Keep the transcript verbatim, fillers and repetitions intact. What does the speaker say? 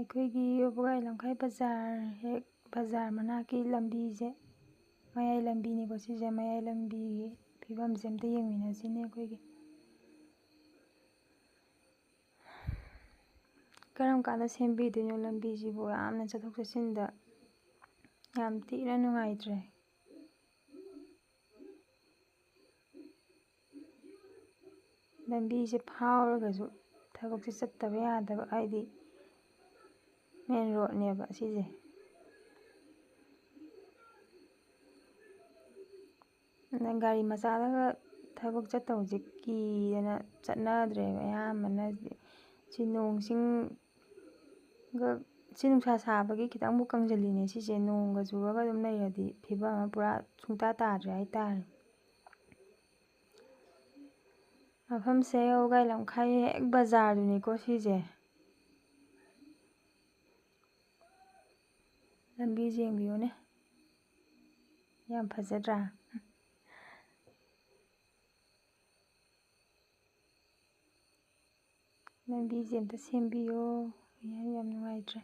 ꯑꯩꯈꯣꯏꯒꯤ ꯋꯥꯕꯒꯥꯏ ꯂꯝꯈꯥꯏ ꯕꯖꯥꯔ, ꯍꯦꯛ ꯕꯖꯥꯔ ꯃꯅꯥꯛꯀꯤ ꯂꯝꯕꯤꯁꯦ, ꯃꯌꯥꯏ ꯂꯝꯕꯤꯅꯤꯀꯣ ꯁꯤꯁꯦ꯫ ꯃꯌꯥꯏ ꯂꯝꯕꯤꯒꯤ ꯐꯤꯕꯝꯁꯦ ꯑꯝꯇ ꯌꯦꯡꯃꯤꯟꯅꯁꯤꯅꯦ ꯑꯩꯈꯣꯏꯒꯤ꯫ ꯀꯔꯝ ꯀꯥꯟꯗ ꯁꯦꯝꯕꯤꯗꯣꯏꯅꯣ ꯂꯝꯕꯤꯁꯤꯕꯨ? ꯌꯥꯝꯅ ꯆꯠꯊꯣꯛ ꯆꯠꯁꯤꯟꯗ ꯌꯥꯝ ꯊꯤꯅ ꯅꯨꯡꯉꯥꯏꯇ꯭ꯔꯦ꯫ ꯂꯝꯕꯤꯁꯦ ꯐꯥꯎꯔꯒꯁꯨ ꯊꯕꯛꯁꯦ ꯆꯠꯇꯕ ꯌꯥꯗꯕ, ꯍꯥꯏꯗꯤ ꯃꯦꯟ ꯔꯣꯗꯅꯦꯕ ꯁꯤꯁꯦ꯫ ꯑꯗꯨꯅ ꯒꯥꯔꯤ ꯃꯆꯥꯗꯒ ꯊꯕꯛ ꯆꯠꯇꯧꯁꯦ ꯀꯤꯗꯅ ꯆꯠꯅꯗ꯭ꯔꯦꯕ ꯑꯌꯥꯝꯕꯅ꯫ ꯁꯤ ꯅꯣꯡ ꯆꯤꯡꯒ, ꯁꯤ ꯅꯨꯡꯁꯥ ꯁꯥꯕꯒꯤ ꯈꯤꯇꯪꯕꯨ ꯀꯪꯁꯤꯜꯂꯤꯅꯦ ꯁꯤꯁꯦ꯫ ꯅꯣꯡꯒ ꯆꯨꯔꯒ ꯑꯗꯨꯝ ꯂꯩꯔꯗꯤ ꯐꯤꯕꯝ ꯑꯃ ꯄꯨꯔꯥ ꯁꯨꯡꯇꯥ ꯇꯥꯗ꯭ꯔꯦ ꯍꯥꯏꯇꯥꯔꯦ꯫ ꯃꯐꯝꯁꯦ ꯋꯥꯕꯒꯥꯏ ꯂꯝꯈꯥꯏ ꯍꯦꯛ ꯕꯖꯥꯔꯗꯨꯅꯤꯀꯣ ꯁꯤꯁꯦ꯫ ꯂꯝꯕꯤꯁꯦ ꯌꯦꯡꯕꯤꯌꯨꯅꯦ, ꯌꯥꯝ ꯐꯖꯗ꯭ꯔꯥ? ꯂꯝꯕꯤꯁꯦ ꯑꯝꯇ ꯁꯦꯝꯕꯤꯌꯣ, ꯌꯥꯝ, ꯌꯥꯝ ꯅꯨꯡꯉꯥꯏꯇ꯭ꯔꯦ꯫